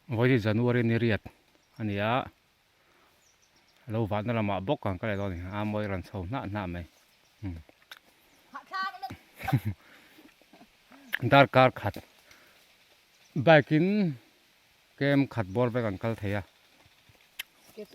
Vawiin January ni riat a ni a, lo vahna lamah bawk kan kal leh dawn a ni, a mawi rawn chho hnah hnah mai. Darkar khat bike in kem khat bawr vek an kal thei a,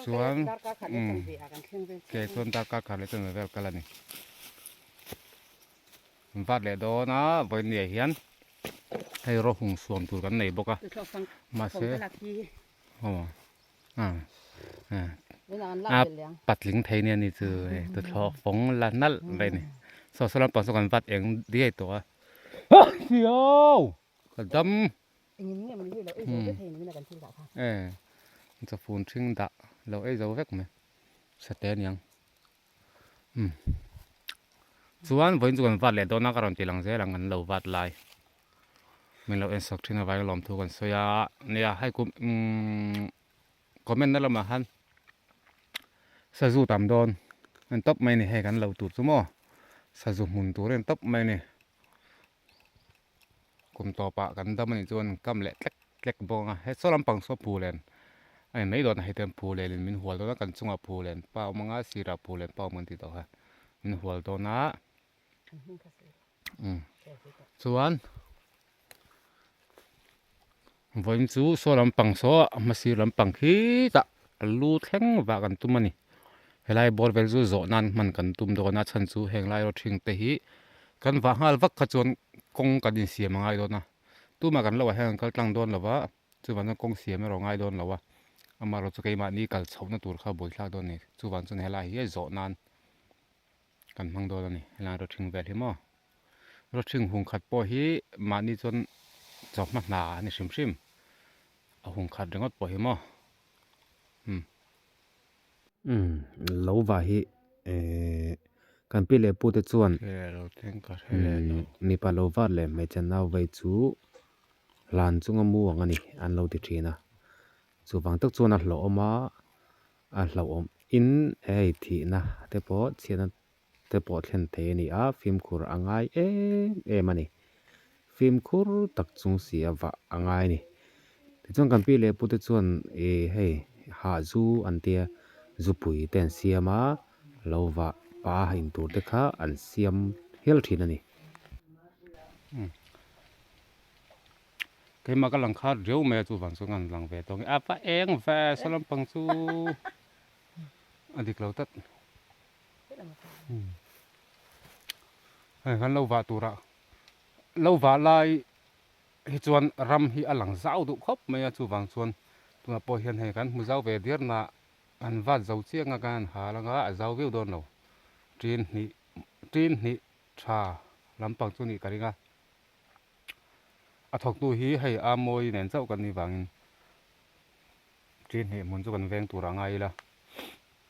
chuan ke chuan darkar khat leh chanve vel kal a ni. Vat leh dawn a vawiin ni ah hian hei rawhung suam tur kan nei bawk a mahse aw a patling thei nia ni chu hei tuthlawh fawng la nalh mai a ni saw saw lampang saw kan vat eng diai tawh a hio ka dam e chawfun hring dah lo ei zo vek mai sate aniang. Umm chuan vawiin chu kan vat leh dawn a ka rawn ti lang zel ang an lo vat lai min lo en sak thin avangin lawmthu kan sawi a nia hei kum umm comment na lamah khan sazu tam dawn en tawp mai a ni hei kan lo tur chu maw sazu hmun tur en tawp mai a ni kum tawpah kan dam a nih chuan kam leh tlek tlek bawk ang a he saw lampang saw phul nen a ni mai dawn a hetiang phul len in min hual dawn a kan chungah phul len pa a awm ang a sirah phul len pa a awm ang tih tawh kha min hual dawn a umm chuan vawiin chu saw lampang saw a hma sir lampang khitah a lu thleng vah kan tum a ni helai bawr vel chu zawh nan hman kan tum dawn a chhan chu heng lai rawt hring te hi kan vah nghal vak kha chuan kawng kan insiam a ngai dawn a. Tumah kan lo ah hian an kal tlang dawn lo va, chuvang chuan kawng siam erawh a ngai dawn lo a, amaherawh chu keimahni kal chhohna tur kha buaithlak dawn a ni, chuvang chuan helai hi zawh nan kan hmang dawn a ni, helai rawthing vel hi maw, rawthing hung khat pawh hi mahni chuan chawhma hna a ni hrim hrim, a hung khat ringawt pawh hi maw umm. Umm lo va hi ehh kan pi leh pu te chuan umm mipa lo vat leh hmeichhe nau vei chu hlan chunga mu ang a ni an lo ti thin a chuvang tak chuan a hlauhawm a a hlauhawm in hei thihna te pawh chhiatna te pawh thlen thei a ni a fimkhur a ngai em em a ni fimkhur tak chung si a vah a ngai a ni tichuan kan pi leh pu te chuan ih hei hah zu an tia zupui te an siam a lo vah pa a in tur te kha an siam hial thin a ni. Keimah ka lang kha riau mai a chuvang chuan ka han lang ve tawh ang e a va eng ve saw lampang chu a dik lo tlat. Hei kan lo vah turah lo vah lai hi chuan ram hi a lang zau duh khawp mai a chuvang chuan tunah pawh hian hei kan hmu zau ve diar na an vat zo chiang a kan han hal anga a zau viau dawn lo tin hnih tin hnih tha lampang chu nih ka ring a a thawktu hi hei a mawi nen chauh kan nih vangin tin hnih hmun chu kan veng turah ngai ila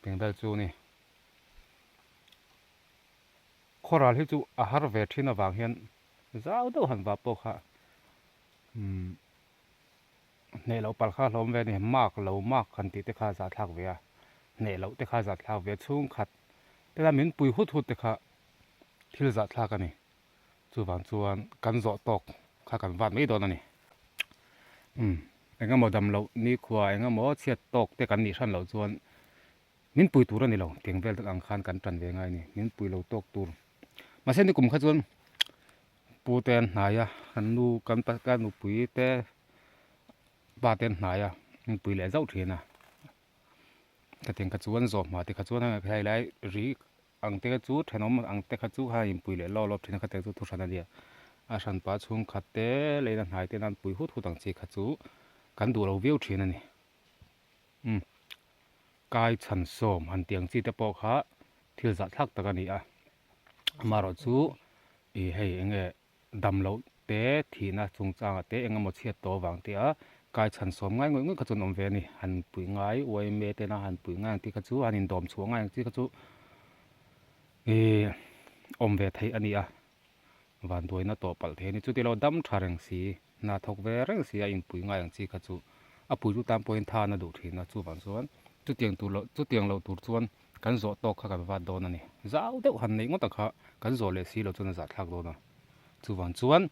pengdal chu a ni. Khawral hi chu a har ve thin avang hian zau deuh han vah pawh kha umm hneh loh palh kha hlawm ve a ni mark lo mark han tih te kha a zahthlak ve a hneh loh te kha a zahthlak ve a chhungkhat te kha min pui hut hut te kha thil zahthlak a ni chuvang chuan kan zawh tawk kha kan vat mai dawn a ni umm engemaw dam loh nikhua engemaw chhiat tawk te kan nih hran loh chuan. Min pui tur a ni lo, tiang vel tak ang khan kan tan ve ngai a ni, min pui lo tawk tur. Mahse ni kum kha chuan pu te an hnai a, kan nu kan pa ka nupui te pa te an hnai a, min pui leh zauh thin a. Khatiang kha chuan zawh hma te kha chuan hei lai ri ang te kha chu thenawm ang te kha chu kha inpui leh lawk lawk thin a, khatiang chu thu hran a nia. A hranpa chhungkhat te leina hnai te nan pui hut hut ang chi kha chu kan duh lo viau thin a ni. Umm kai chhan sawm han tih ang chi te pawh kha thil zah thlak tak a ni a amaherawh chu ih hei eng nge dam loh te thihna chungchangah te eng emaw chhiat tawh avang te a kai chhan sawm ngai ngawih ngawih kha chu an awm ve a ni han puih ngai uaime tena han puih ngai ang tih kha chu han indawm chhuah ngai ang tih kha chu ih awm ve theih a ni a vanduaina tawh palh thei a ni chuti lo dam tha reng si. Hna thawk ve reng si a inpui ngai ang chi kha chu a puitu tan pawhin than a duh thin a, chuvang chuan chutiang tur loh chutiang loh tur chuan kan zawh tawk kha kan vat dawn a ni. Zau deuh han neih ngawt ang kha kan zawh leh si loh chuan a zahthlak dawn a, chuvang chuan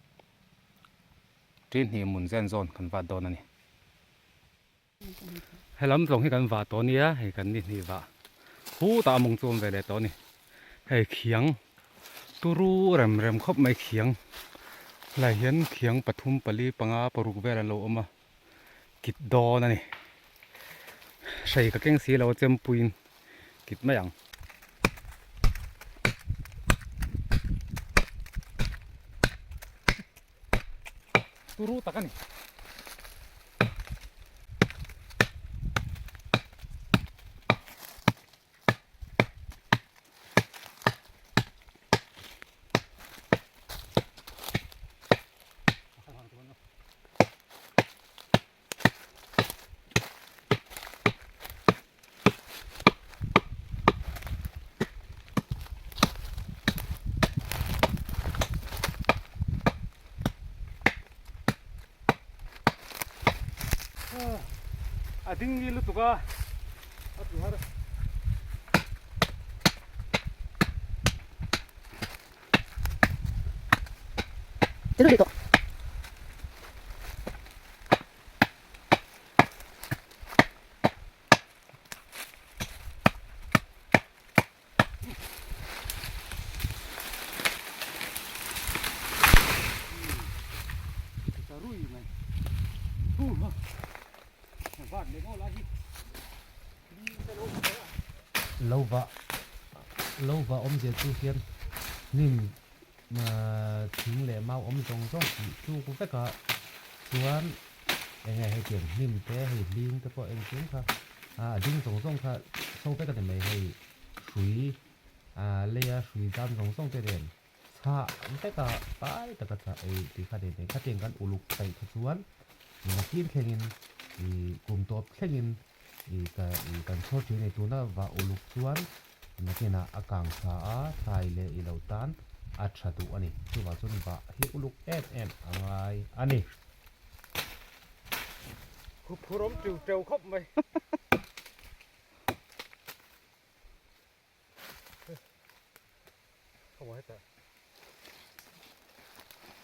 ṭin hnih mun zen zawn kan vat dawn a ni. Helam zawng hi kan vah tawh nia hei kan ni hnih vah khutah a mawng chu awm ve leh tawh a ni. Hei khiang turu rem rem khawp mai khiang helai hian khiang pathum pali panga paruk vel an lo awm a kit dawn a ni. Hrei ka keng si lo a chempuiin kit mai ang. Turu tak a ni. A ding ngil lutuk a a tlu har. Lo vah lo vah awmzia chu hian hnim thing leh mau awm zawng zawng tih tluk vek a chuan eng nge hetiang hnim te hei hling te pawh engkim kha a ding zawng zawng kha so vek a ni mai hei hrui ah leia hrui zam zawng zawng te nen chhah vek a pai taka chhah ei tih kha ni khatiang kan uluk paih kha chuan nakin thlengin ih kum tawp thlengin ih ka ih kan chhawr thin a ni tuna vah uluk chuan Nakinah a kang tha a, thlai leh i lo tan a tha duh a ni. Chuvang chuan vah hi uluk em em a ngai a ni. Khuphur awm tiu teu khawp mai.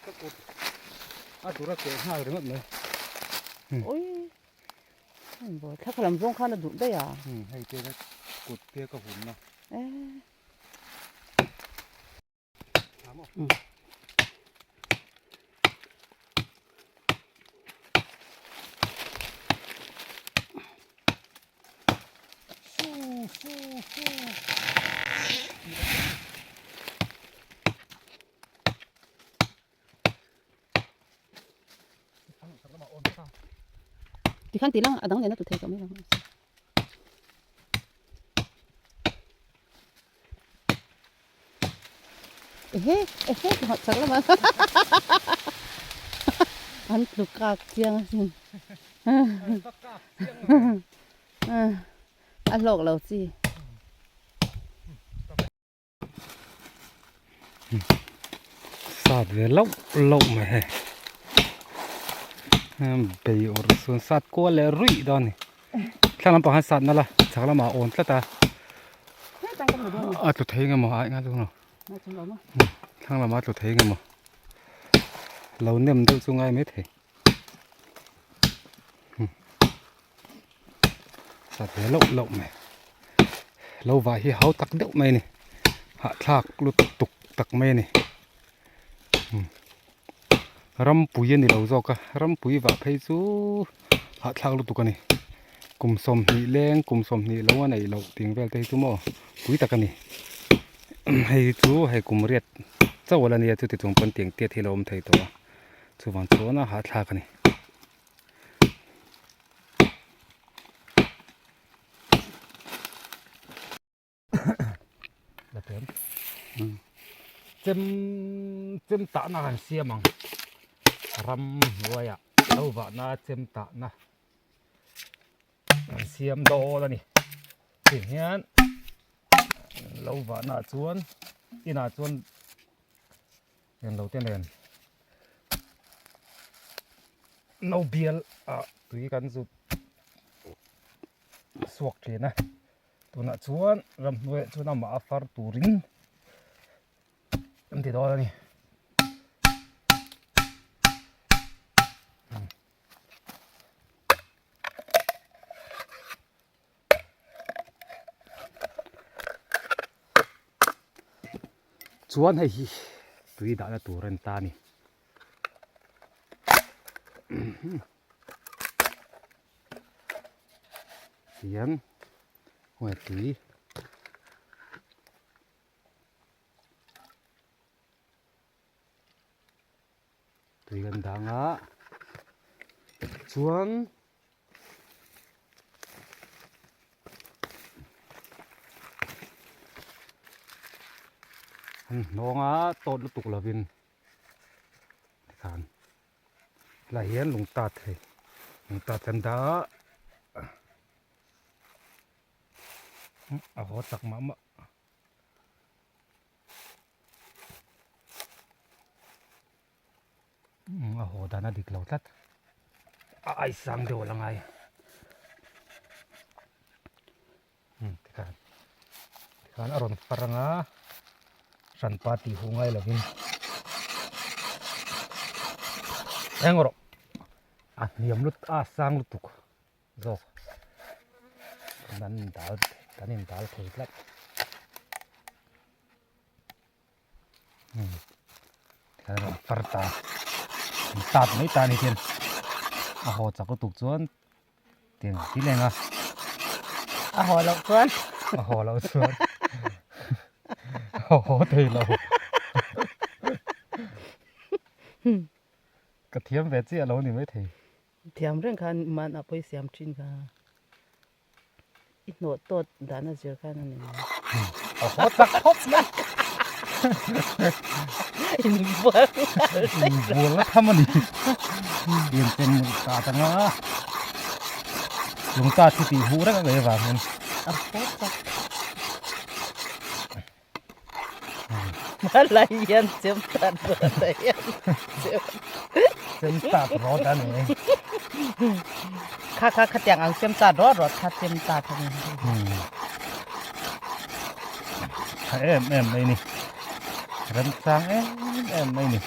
Ka kut a dur a keh nghal ringawt mai. Oi. Thla kha lam zawng khan a duh daih a. Hei te kut te ka hun na. Eh. Tikhan tih lang a dang lehna tlu thei tawh mai lo. Ehe ehe tih chak lama an tlu kak chiang asin a hlawk lo chi. Sat ve loh loh mai hei bei awrh chuan sat kual leh ruih dawn a ni thlang lampang hian sat nalh a chhak lamah a awn tlat a a tlu thei nge maw a enga chu thlang lamah a tlu thei nge maw lo nem deuh chu ngai mai thei Sat ve loh loh mai lo vah hi hau tak deuh mai a ni hahthlak lutuk tuk tak mai a ni rampui a ni lo zawk a rampui vah phei chu hahthlak lutuk a ni kum sawmhnih leng kum sawmhnih lo a neih loh tih ang vel te hi chu maw pui tak a ni hei chu hei kum riat chauh a la nia chuti chung pawn tiang tiat hi a lo awm thei tawh a chuvang chuan a hahthlak a ni. Chem chem tahna kan siam ang ram hnuaiah lo vahna chem tahna kan siam dawn a ni tih hian lo vahna chuan inah chuan Englo te nen no bial ah tui kan zut suak thin a tunah chuan ramhnuaiah chuan amah a far turin an ti dawn a ni. Chuan hei hi tui dahna tur a ni ta a ni. Tihian khawnge tui tui kan dang a chuan An hnawng a tawt lutuk lovin tikhan helai hian lung tat hei lung tat kan dah a a haw chak mah mah. A haw dan a dik lo tlat a ai sang deuh la ngai tikhan tikhan a rawn far anga hranpa tih huh ngai lovin eng rawh a hniam lut a sang lutuk zawk kan dal kan in dal thei tlat. Tikhan a rawn far ta an tat mai ta a ni hian a haw chak lutuk chuan tiang a ti leng a a haw loh chuan a haw loh chuan a haw thei lo ka thiam ve chiah lo a ni maithei thiam reng khan mahna pawh i siam thin kha. I hnawh tawt dan a zir khan a ni mai. A haw tak khawp mai. Inbual Inbual na tham a ni. Tiang chen ta ta nga. Lung ta chu tih huh reng a ngei avang hian. A haw tak. Malai hian chem tat rawt a hian chem. Chem tat rawt a ni. Kha kha khatiang ang chem tat rawt rawt kha chem tat a ni. Tha em em mai ni. Remchang em em mai ni.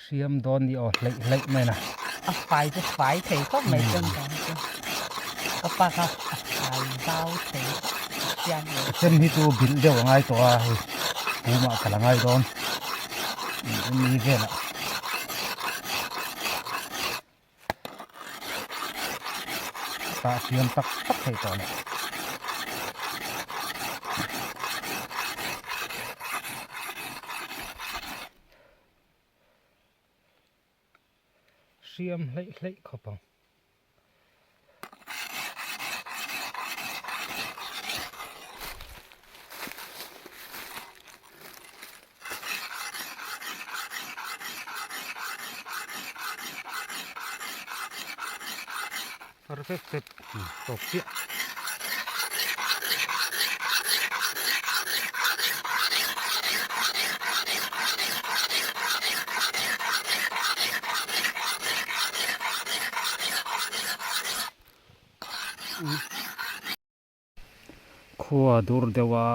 Hriam dawn ni aw hleih hleih mai na. A fai chu fai thei khawp mai chuan ka chu ka pa kha a fai zau thei chiang lo. A chem hi chu bilh deuh a ngai tawh a hei pumah ka la ngai dawn ni velah. Tah hriam tak tak theih tawh loh. Hriam hleih hleih khawp ang. Far fep fep tawp chiah. Khua dur deuh a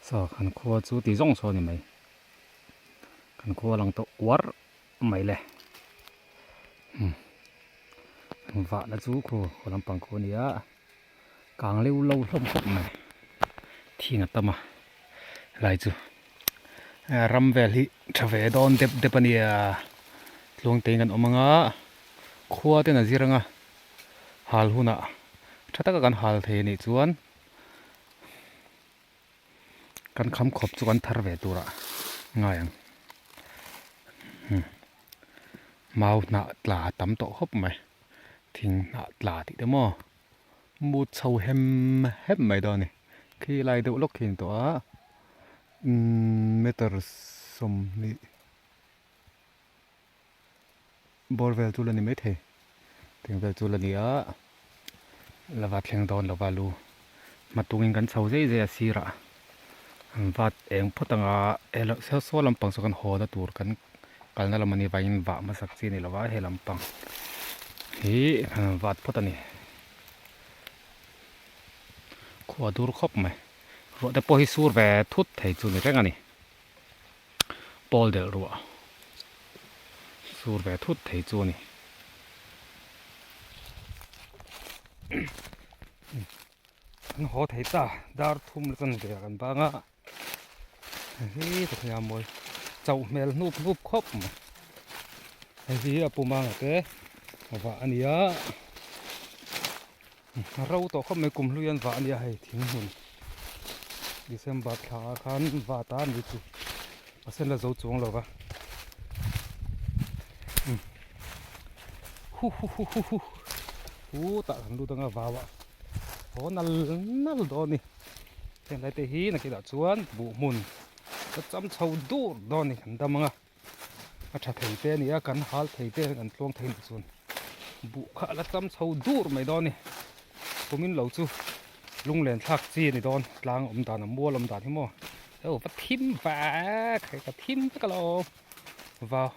saw kan khua chu ti zawng saw a ni mai kan khua lang tawh uar mai le vahna chu khu khaw lampang khu a ni a kang leu lo hlawm khawp mai thing a tam a helai chu ram vel hi tha ve dawn dep dep a nia tluang te in kan awm ang a khua ten a zir ang a. Hal hunah tha taka kan hal thei anih chuan kan kham khawp chu kan thar ve turah ngai ang. Mau hnah tla tam tawh khawp mai thing hnah tla tih te maw mut chho hem hem mai dawn a ni khi lai deuh lawk khi a ni tawh a meter 20 Bawr vel chu la ni maithei teng vel chu la ni a lava thleng dawn lova lu hmatungin kan chho zei zei a sirah an vat eng phawt anga saw lampang saw kan haw na tur kan kalna lam a ni vangin vah hmasak chi a ni lova he lampang hi an vat phawt a ni khua dur khawp mai ruah te pawh hi sur ve thut thei chu ni reng a ni. Pawl delh ruah sur ve thut thei chu a ni. Kan haw thei ta dar thum la chan ve kan bang a hei tak hian a mawi chauh hmel hnup hnup khawp mai hei hi a pum anga te vah a ni a a ro tawh khawp mai kum hlui an vah a nia hei thing hmun December thla ah khan vah ta a ni chu a sen la zo chuang lo va hu hu hu hu hu hu tah kan lut anga vau ah haw nal nal dawn a ni heng lai te hi nakinah chuan buh hmun a cham chho dur dawn a ni kan dam anga a tha thei te a ni a kan hal thei te kan tluang thei nih chuan buh kha a la cham chho dur mai dawn a ni kumin lo chu lunglen thlak chi a ni dawn tlang awm dan a mual awm dan hi maw hei va thim vek hei ka thim vek alo vau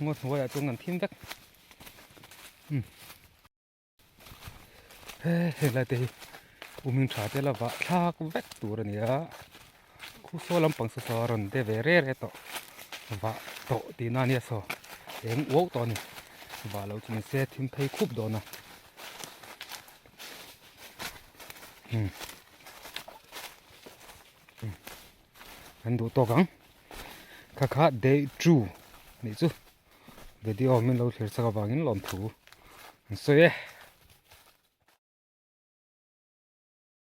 ngaw hnuaiah chuan kan thim vek umm. He helai te hi umin tha te la vah thlak vek tur a ni a khu saw lampang saw saw a rawn de ve re re tawh vah tawh tih na ania saw eng uau tawh a ni vah loh chu ni se thim phei khup dawn a umm an duh tawk ang kha kha day two nih chu. Video min lo thlir chak avangin lawmthu an sawi e.